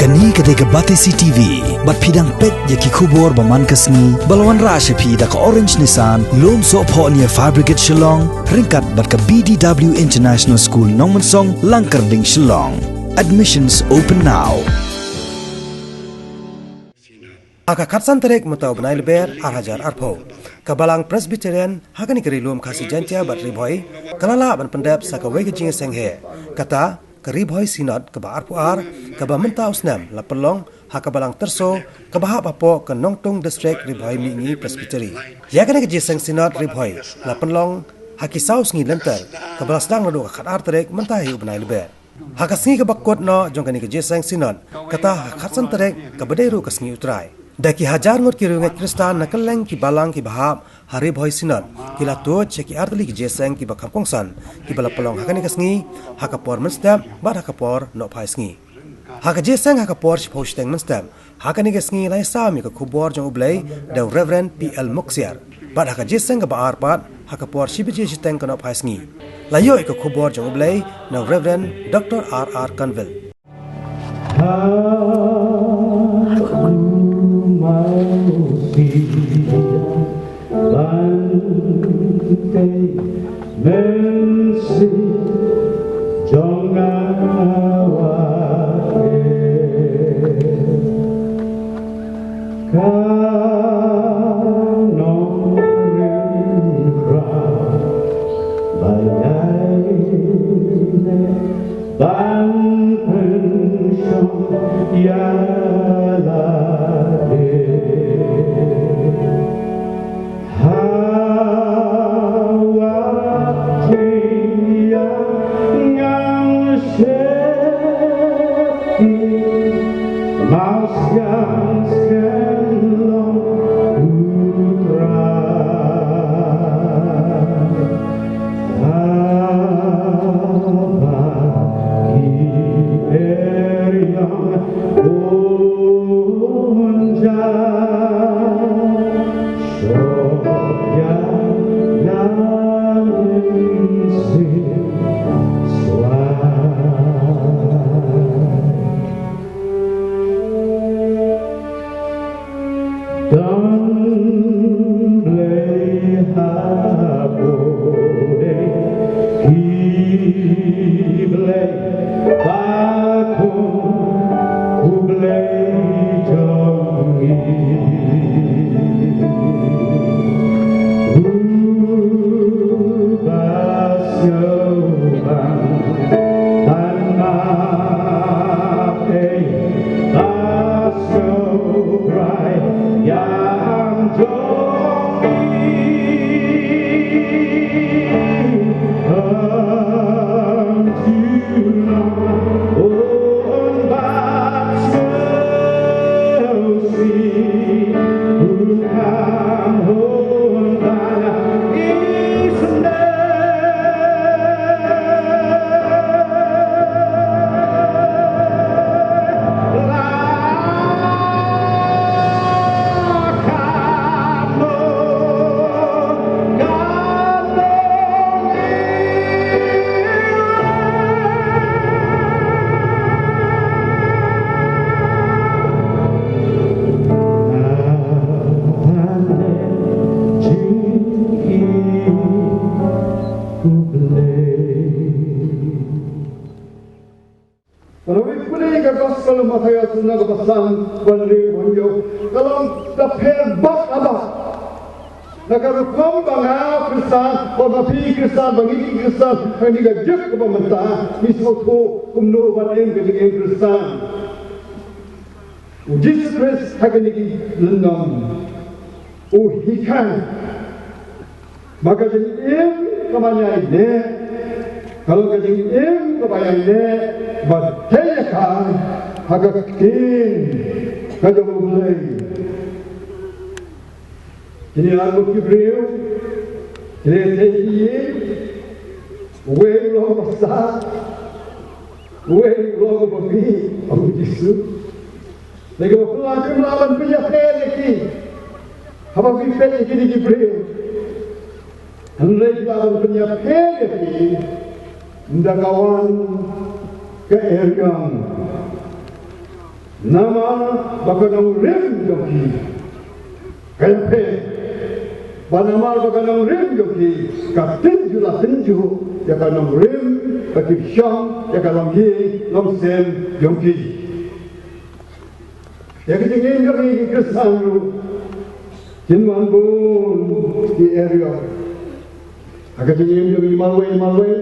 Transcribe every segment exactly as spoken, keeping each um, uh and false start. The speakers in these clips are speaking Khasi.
Kane ka dei ka Batesi T V, bad phi dang peit ïa ki khubor ba man ka sngi, ba la wanrah sha phi da ka Orange Nissan, Lumsohphoh near Fire Brigade Shillong, ryngkat bad ka B D W International School Nongmensong, Langkyrding, Shillong. Admissions open now. Ha ka khatsan tarik mynta u bnai Lber ar hajar arphew, ka Balang Presbyterian ha kane ka Ri Lum Khasi Jaiñtia bad Ri Bhoi ka la lah ban pyndep sa kawei ka jingïaseng heh. Kata ka Ri Bhoi Synod kaba arphew ar, kaba mynta u snem la pynlong ha ka Balang Tyrso, kaba hap hapoh ka Nongtung District Ri Bhoi Mihngi Presbytery. Ïa kane ka jingïaseng Synod Ri Bhoi la pynlong ha ki saw sngi lynter, kaba la sdang naduh ka khatar tarik mynta hi u bnai Lber. Ha ka sngi kaba kut noh jong kane ka jingïaseng Synod, kata ha ka khatsan tarik kaba dei ruh ka sngi U Trai, da ki hajar ngut ki riewngeit Khristan na kylleng ki balang kiba hap ha Ri Bhoi Synod ki la tuid sha ki artylli ki jingïaseng kiba kham kongsan, kiba la pynlong ha kane ka sngi, ha ka por mynstep bad ha ka por nohphai sngi. Ha ka jingïaseng ha ka por shiphew shiteng mynstep ha kane ka sngi la ïasam ïa ka khubor jong U Blei da u Reverend P L Muksiar. Bad ha ka jingïaseng kaba ar pat ha ka por shi baje shiteng ka nohphai sngi, la ïoh ïa ka khubor jong U Blei na u Reverend Doctor R R Conville. Ban pynshong ïa lade. Hawa jingïa ngan sheptieng, maw sngewsih long U Trai. Don Blei ha bneng ki blei ba kum U Blei jong ngi. U ba sngewbang ban map ei ba Ka la wei pule ka gospel u Mathaios lynnong kaba san, ban ri ban ïoh. Ka long da pher bak a bak. Na ka rukom ba nga Khristan, ba ma phi Khristan, ba ngi ki Khristan, ha kane ka juk kaba mynta, ngi sngewthuh kumno ban im ka jingim Khristan. U Jisu Khrist ha kane ka lynnong u hikai ba ka jingim kaba ïaineh ka long ka jingim kaba ïaineh ba tei ïa ka ha ka ktien ka jong U Blei. Kine arngut ki briew, kine tei ki, uwei u long uba sah, uwei u long uba mih, ong u Jisu. Lei kaba pynlong, khlem lah ban pynïapher ïa ki. Haba phi peit ïa kine ki briew, hynrei phi lah ban pynïapher ïa ki ynda ka wan ka eriong. Namar ba ka nongrim jong ki ka ïapher, bad namar ba ka nongrim jong ki ka tynjuh la tynjuh ïa ka nongrim ba ki shong ïa ka longïing longsem jong ki. Ïa ka jingim jong ngi ki Khristan ruh kin wan bun ki eriong ha ka jingim jong ngi marwei marwei,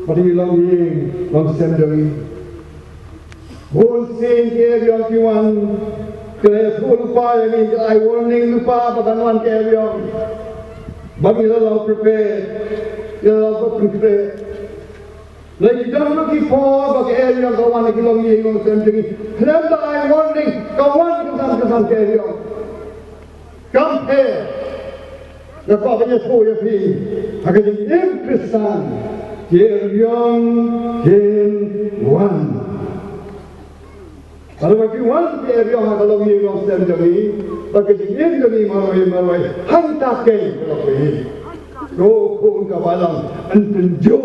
bad ki longïing longsem jong ngi. Bun sien ki eriong ki wan, ki la ïathuh lypa ïa ngi, ki la ai warning lypa ba kan wan ki eriong. Bad ngi la long prepare, ngi la long prepare. Lei ki don ruh ki por ba ki eriong ka wan ha ki longïing longsem jong ngi. Khlem da ai warning ka wan kynsan kynsan ki eriong. Kam pher. Nga kwah ban ïathuh ïa phi, ha ka jingim Khristan ki eriong kin wan. Bad lada ki wan ki eriong ha ka longïing longsem jong ngi, bad ka jingim jong ngi marwei marwei, hangta keiñ ka long hi. Ko khun ka balang, yn pynjuh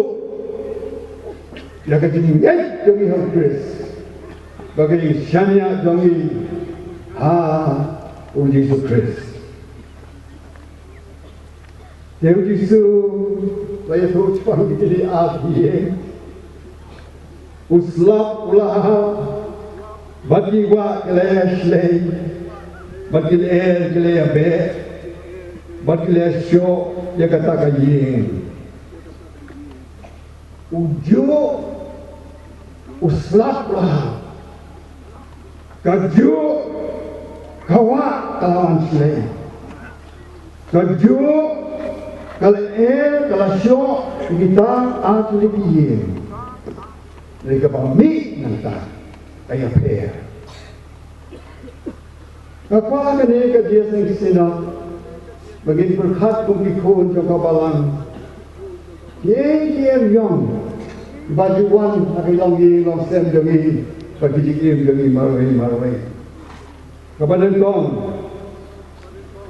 ïa ka jingngeit jong ngi ha u Khrist, bad ka jingshaniah jong ngi ha u Jisu Khrist. Te u Jisu u la ïathuh shaphang kine ar ïing. U slap u la hap, bad ki wah ki la ïashlei, bad ki lyer ki la ïabeh, bad ki la ïashoh ïa kata ka ïing. U juh, u slap u la hap. Ka juh, ka wah ka la wan shlei. Ka juh, ka lyer ka la shoh ïa kita ar tylli ki ïing. Hynrei kaba mih nangta ka ïapher. Nga kwah kane ka Jingïaseng Synod ba ngin pyrkhat kum ki khun jong ka balang. Kiei ki eriong ba ju wan ha ki longïing longsem jong ngi, ha ki jingim jong ngi marwei marwei. Kaba nyngkong,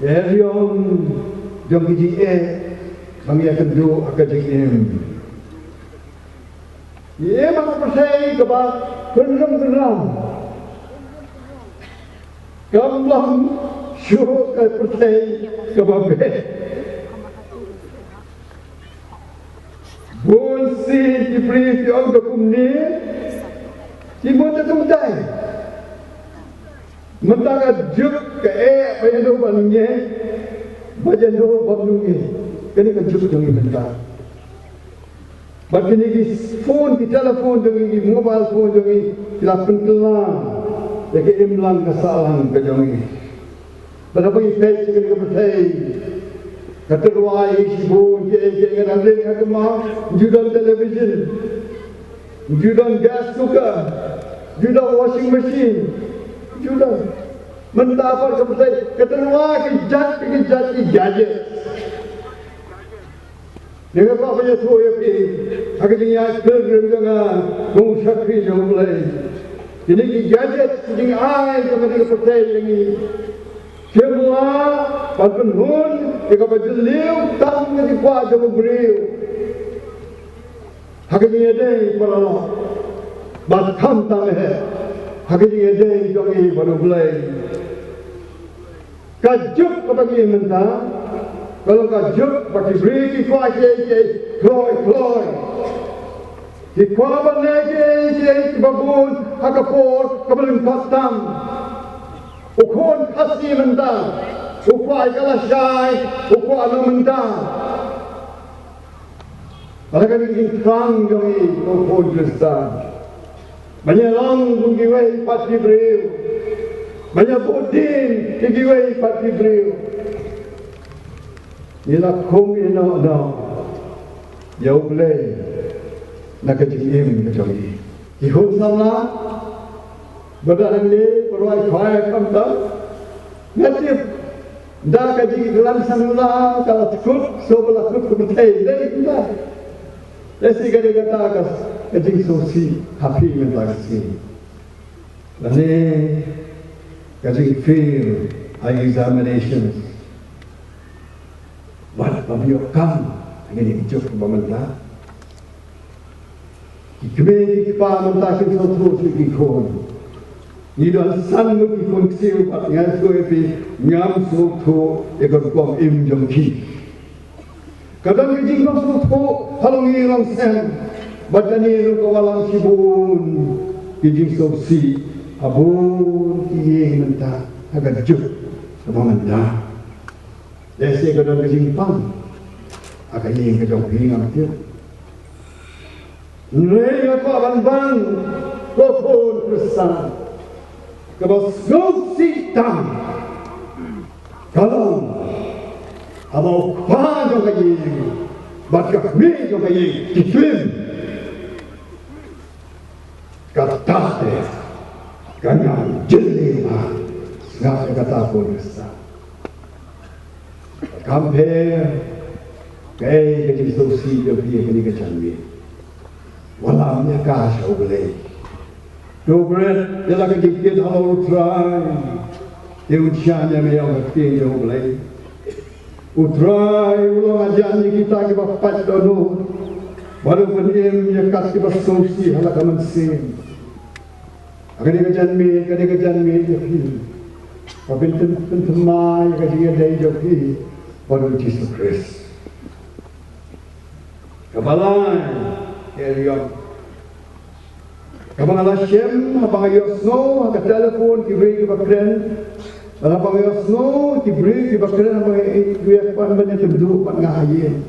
eriong jong ki jingeh ba ngi ïakynduh ha ka jingim. Ïa ma ka pyrthei kaba kynrum kynram. Kam long shuh ka pyrthei kaba beh. Bun sien ki briew ki ong ka kumne, ki mut ka kumtai. Mynta ka juk ka eh ba ïa ngi ban ngeit, ba ïa ngi ban ngeit. Kane ka juk jong ngi mynta. Bad kine ki phone, ki telephone jong ngi, ki mobile phone jong ngi, ki la pynkylla ïa ka imlang ka sahlang ka jong ngi. Bad haba ngi peit sha kane ka pyrthei, ka tyrwa ïa ngi shibun, kiei kiei ngi dang leit ha khmat, ju don television, ju don gas cooker, ju don washing machine, ju don. Mynta pat ka pyrthei ka tyrwa ki jait ki jait ki gadget. Nga kwah ban ïathuh ïa phi ha ka jingïaid pilgrim jong nga kum u shakri jong U Blei. Kine ki gadget, ki jingai jong kane ka pyrthei jong ngi, kim lah ban pynhun ïa kaba jylliew tam ka jingkwah jong u briew ha ka jingïadei paralok, bad khamtam eh ha ka jingïadei jong ngi bad U Blei. Ka juk kaba ngi mynta ka long ka juk ba ki briew ki kwah kiei kiei kloi kloi. Ki kwah ban leh kiei kiei kiba bun ha ka por kaba lyngkot tam. U khun Khasi mynta u kwah ïa ka lashai, u kwah na mynta. Bad la ka dei ka jingthrang jong ngi kum u khun Khristan ban ïalong kum kiwei pat ki briew, ban ïabud dien ïa kiwei pat ki briew. Ngi la khum ïa noh noh ïa U Blei na ka jingim ka jong ngi. Ki khun samla ba dang ngi pynrwai khwai khamtam, nga tip da ka jingïalang samla ka la tkut, so ba la tkut ka pyrthei dei kumta. Lehse ka dei kata ka, ka jingsngewsih ha phi mynta ka sngi. Lane ka jingfail ha examinations. Wat ba ïoh kam ha kine ki juk ba mynta. Ki kmie ki kpa mynta kin sngewthuh sha ki khun. Ngi don san ngut ki khun ksiew bad nga sngewthuh ïa phi, ngam sngewthuh ïa ka rukom im jong ki. Ka don ka jingpang sngewthuh ha long ïing long sem. Bad kane ruh ka wallam shibun ki jingsngewsih ha bun ki ïing mynta ha ka juk kaba mynta. Lehse ka don ka jingpang ha ka ïing ka jong phi, ngam tip. Hynrei nga kwah ban ban, ko khun Khristan, kaba sngewsih tam ka long haba u kpa jong ka ïing bad ka kmie jong ka ïing ki klim. Kata te ka nang jylliew bha. Sngap ïa kata, ko Khristan. Kam pher kaei ka jingsngewsih jong phi ha kane ka janmiet. Wallam ïa ka sha U Blei. To bret ïa la ka jingkit halor U Trai. Te un shaniah ïa me ïa ka ktien jong U Blei. U Trai u long hajan ïa kita kiba pait dohnud, bad u pynim ïa kat kiba sngewsih ha la ka mynsiem. Ha kane ka janmiet, kane ka janmiet ïa phi, ba phin pynthymmai ïa ka jingïadei jong phi bad U Jisu Khrist. Kaba lai, ka eriong. Kaba nga la shem, haba nga ïohsngew ha ka telephone ki briew kiba kren, bad haba nga ïohsngew ki briew kiba kren, haba nga ïoh ban ban ïa tynjuh bad nga ha ïing.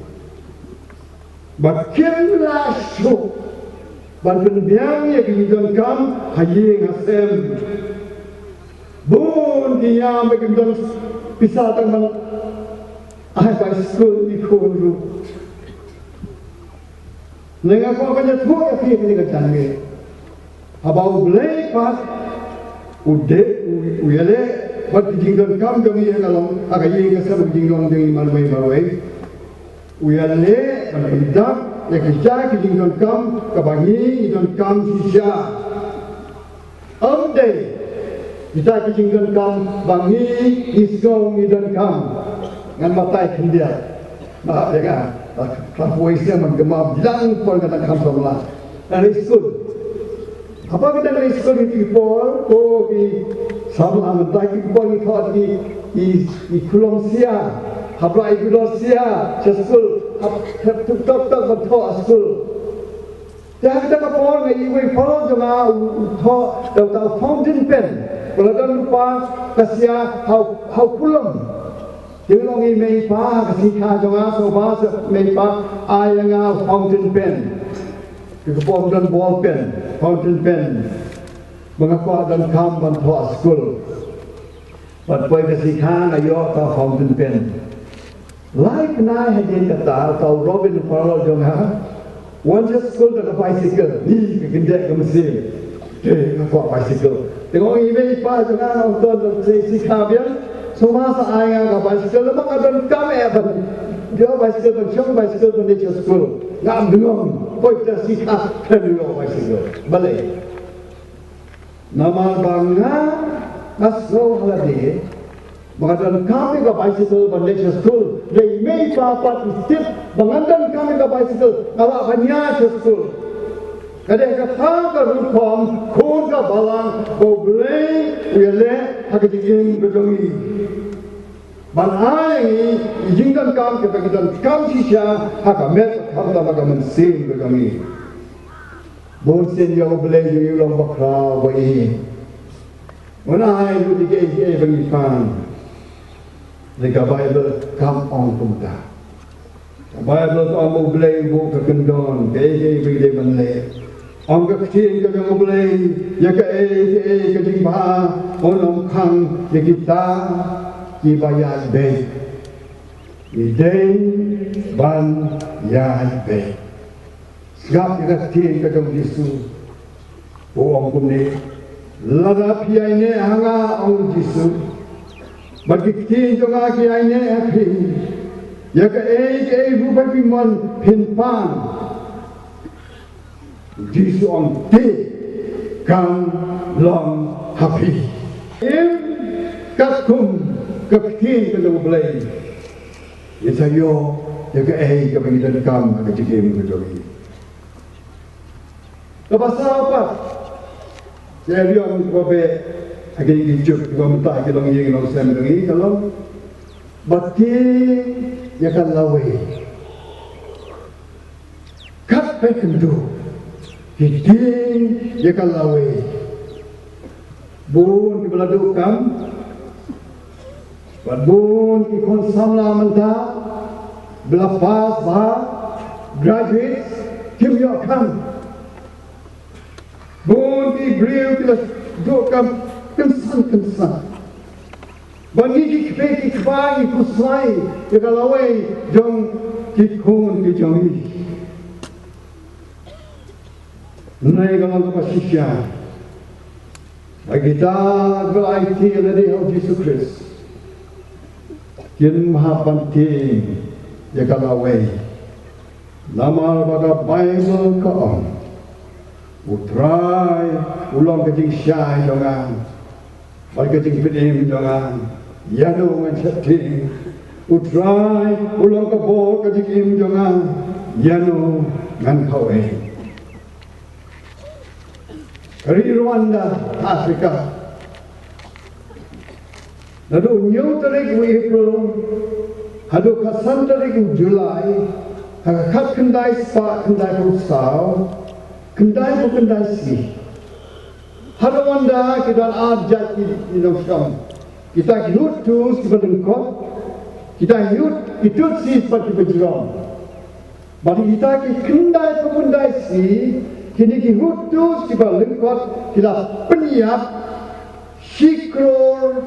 Ba kim lah shuh ban pynbiang ïa ki jingdonkam ha ïing ha sem. Bun ki ïam ba kim don pisa tang ban ai bai skul ki khun ruh. Nga kwah ban ïathuh ïa phi kane ka janmiet. Haba U Blei pat u dei u, u ïaleh bad ki jingdonkam jong ngi ha ka long, ha ka ïing ka sem, ki jinglong jong ngi marwei marwei. U ïaleh ban pyndap ïa kita ki jingdonkam kaba ngi donkam shisha. Ym dei kita ki jingdonkam ba ngi, ngi sngew ngi donkam. Ngan batai khyndiat. Ba ïa ka, ba ka poi snem ban kynmaw bilang por ka dang kham samla. Dang leit skul. Haba ka dang leit skul, ki por, ko ki samla mynta, ki por ngi thoh ki, ki, ki kulom sia. Haba ki kulom sia sha skul, hap, hap tuk tok tok ban thoh skul. Te ha kata ka por nga ïohi u paralok jong nga u, u thoh da uta u fountain pen. Ba la don lypa ka sia ha u, ha u kulom. Te nga ong, i mei i pa, ha ka sngi kha jong nga sngewbha seh mei i pa, ai ïa nga u fountain pen. Te ka por don ball pen, fountain pen, ba nga kwah donkam ban thoh ha skul. Bad poi ka sngi kha nga ïoh ka fountain pen. Lai bnai hadien kata, uta u Robin u paralok jong nga, wan sha skul da ka bicycle, ni ka kyndit ka mynsiem. Te nga kwah bicycle. Te nga ong i mei i pa jong nga, nga ong to, to, te sngi kha biang, sngewbha sa ai nga ka bicycle, namar nga donkam eh ban ïoh bicycle ban shong, bicycle ban leit sha skul. Ngam lyngngoh, poi te sngi kha, khlem ïoh bicycle. Balei? Namar ba nga, nga sngew ha lade ba nga donkam ïa ka bicycle ban leit sha skul. Lei mei pa pat i tip ba ngan donkam ïa ka bicycle, nga lah ban ïaid sha skul. Ka dei kata ka rukom khun ka balang ba U Blei u ïaleh ha ka jingim ka jong ngi. Ban ai ngi i jingdonkam kaba ngi donkam shisha ha ka met ka khamtam ha ka mynsiem ka jong ngi. Bun sien ïa U Blei jong ngi u long bakhraw ba ïeit. Un ai lut ïa kiei kiei ba ngi pan. Te ka Baibl kam ong kumta. Ka Baibl ka ong ba U Blei u buh ka kyndon kaei kaei ba ngi dei ban leh. Ong ka ktien ka jong U Blei, ïa kaei kaei ka jingbha un ym khang ïa kita kiba ïaid beit. Ngi dei ban ïaid beit. Sngap ïa ka ktien ka jong U Jisu. U ong kumne, lada phi ïaineh ha nga, ong U Jisu, bad ki ktien jong nga ki ïaineh ha phi, ïa kaei kaei ruh ba phi mon phin pan. U Jisu ong te kan long ha phi. Im katkum ka ktien ka jong U Blei. Ngin sa ïoh ïa kaei kaba ngi donkam ha ka jingim ka jong ngi. Kaba saw pat, Ïa riam kiba beh ha kine ki juk kiba mynta ki longïing longsem jong ngi ka long ba tieng ïa ka lawei. Kat ba kynduh ki tieng ïa ka lawei. Bun kiba la duh kam bad bun ki khun samla mynta ba la pass bha, graduates, kim ïoh kam. Bun ki briew ki la duh kam kynsan kynsan. Ba ngi ki kmie ki kpa ngi pynslai ïa ka lawei jong ki khun ki jong ngi. Hynrei ka long kaba shisha ba kita kiba la aiti ïa lade ha u Jisu Khrist kin ym hap ban tieng ïa ka lawei. Namar ba ka Baibl ka ong, U Trai u long ka jingshai jong nga bad ka jingpynim jong nga, ïano ngan sheptieng? U Trai u long ka bor ka jingim jong nga, ïano ngan khaw-ei? Ka ri Rwanda, Africa. Naduh hynñiew tarik u April haduh khatsan tarik u July, ha ka khatkhyndai spah khyndaiphew saw, khyndaiphew khyndai sngi, ha Rwanda ki don ar jait ki, ki nongshong. Kita ki Hutus kiba lyngkot, kita ki Hut-, ki Tutsis bad kiba jrong. Bad kita ki khyndaiphew khyndai sngi, kine ki Hutus kiba lyngkot ki la pynïap shi klur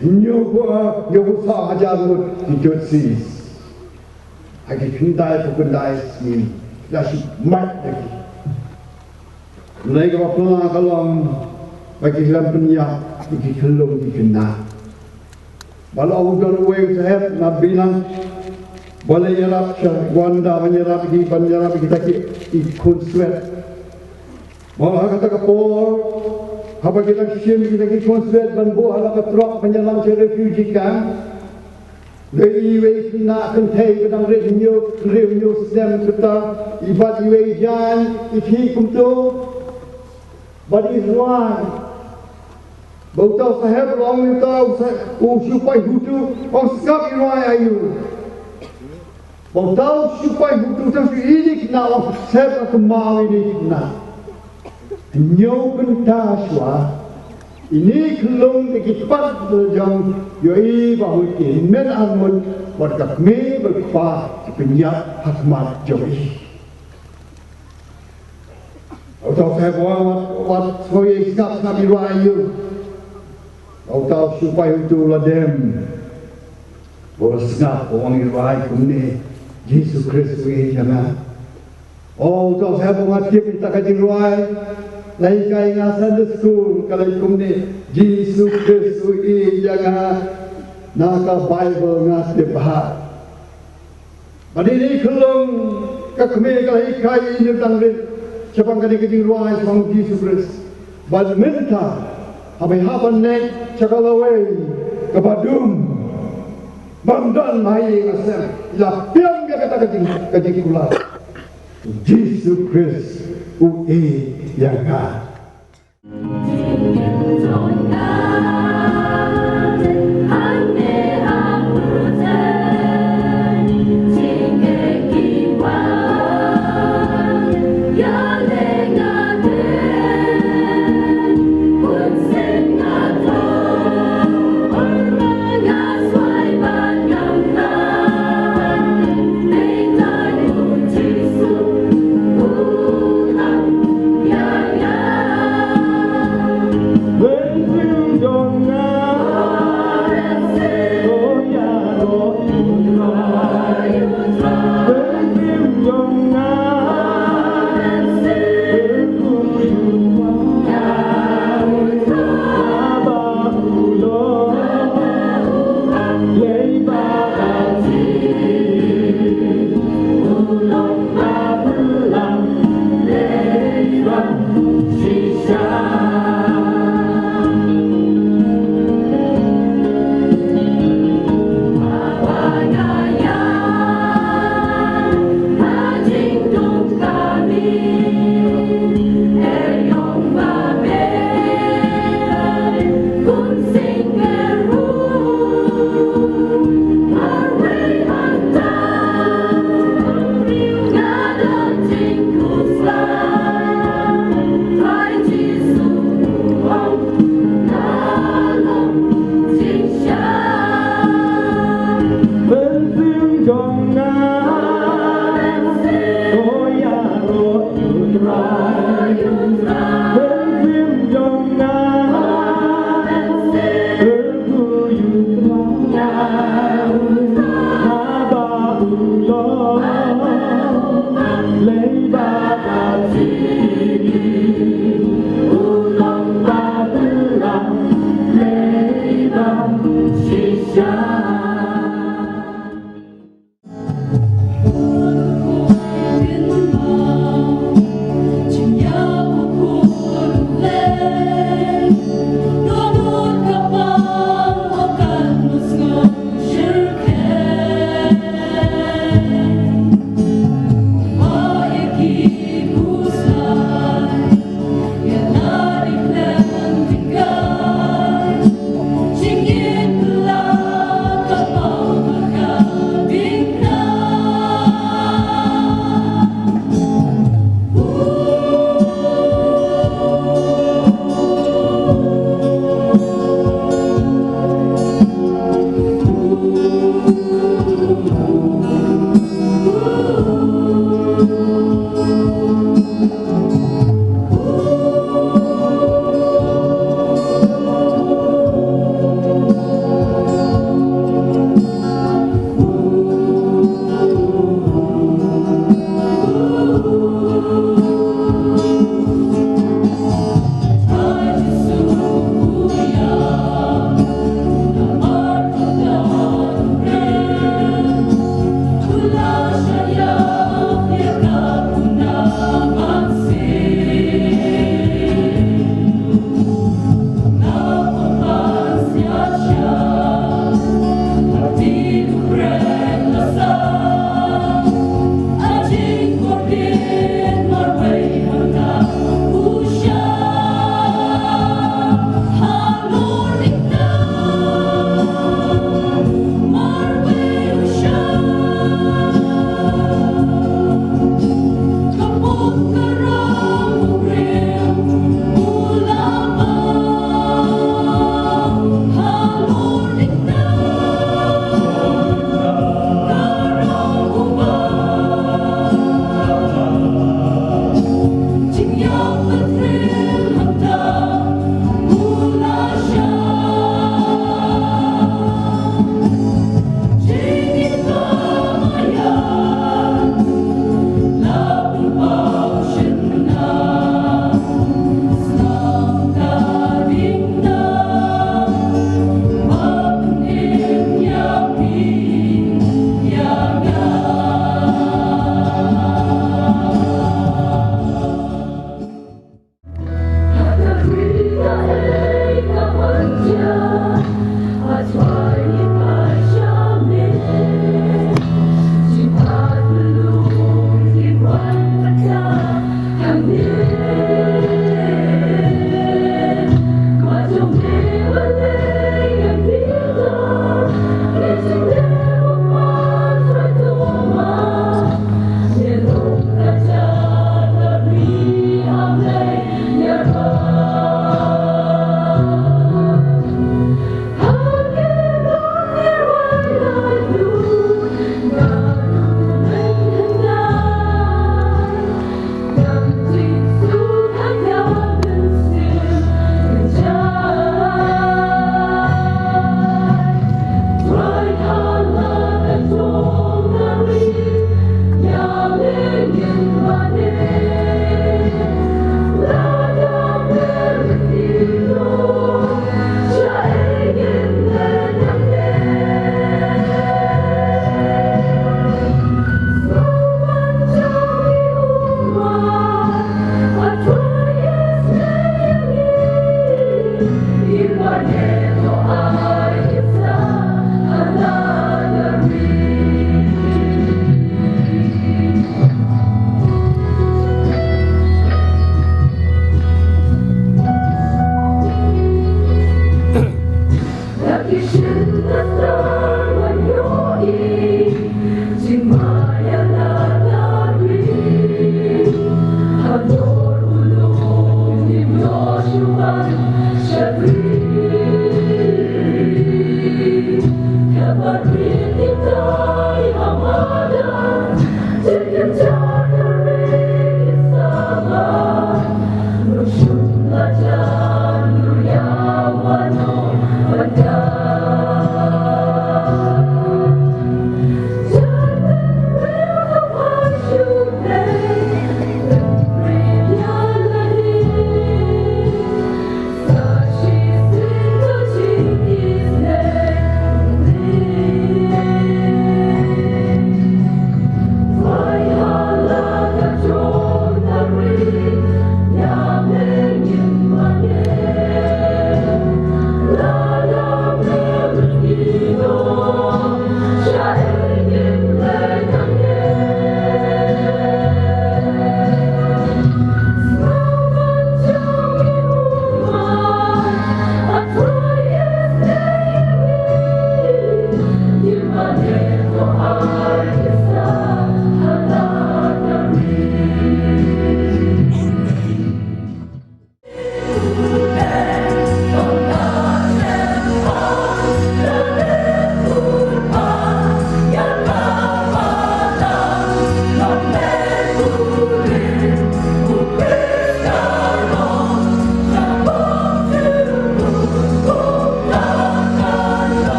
hynñiewphew, hynñiewphew saw hajar ngut ki Tutsis. Ha ki khyndaiphew khyndai sngi ki la shimet ïa ki. Hynrei kaba pynlong ka long ba ki khlem pynïap ïa ki khyllung ki khynnah. Ba la ong don uwei u sahep na Bilang ba la ïarap sha Rwanda ban ïarap ïa ki, ban ïarap ïa kita ki, ki khunswet. Ba ha kata ka por haba ki dang shim kita ki khunswet ban buh ha la ka trok ban ïalam sha refugee camp, la i iwei i khynnah kynthei ba dang rit hynñiew, hynriew hynñiew snem kata, i bat iwei i jaiñ, i khih kumto. Bad i rwai. Ba uta u sahep u ong ïa uta u sa-, u sipai Hutu, ong sngap, i rwai aïu. Ba uta u sipai Hutu tang shu ïohi ïa i khynnah, ong sahep, nga kynmaw ïa i khynnah. Hynñiew kynta shuwa, ine i khyllung da ki pat jong ïohi ba hynrei ki hynmen arngut bad ka kmie bad kpa ki pynïap ha khmat jong i. Uta u sahep u ong, wat, wat sngewthuh, sngap, sngap, i rwai aïu. Uta u sipai Hutu u la dem. Ba u la sngap, u ong, i rwai kumne, Jisu Khrist u ïeit ïa nga. O, uta u sahep u ong, nga tip ïa kata ka jingrwai la hikai ïa nga Sunday school, ka la ong kumne, Jisu Khrist u ïeit ïa nga. Na ka Baibl nga tip bha. Bad ine i khyllung, ka kmie ka la hikai ïa i, ine i dang rit shaphang kane ka jingrwai shaphang u Jisu Khrist. Bad mynta haba i hap ban leit sha ka lawei kaba dum, bym don ma i, nga sngew, i la pynbiang ïa kata ka jing, ka jingkular. U Jisu Khrist u ïeit ïa nga.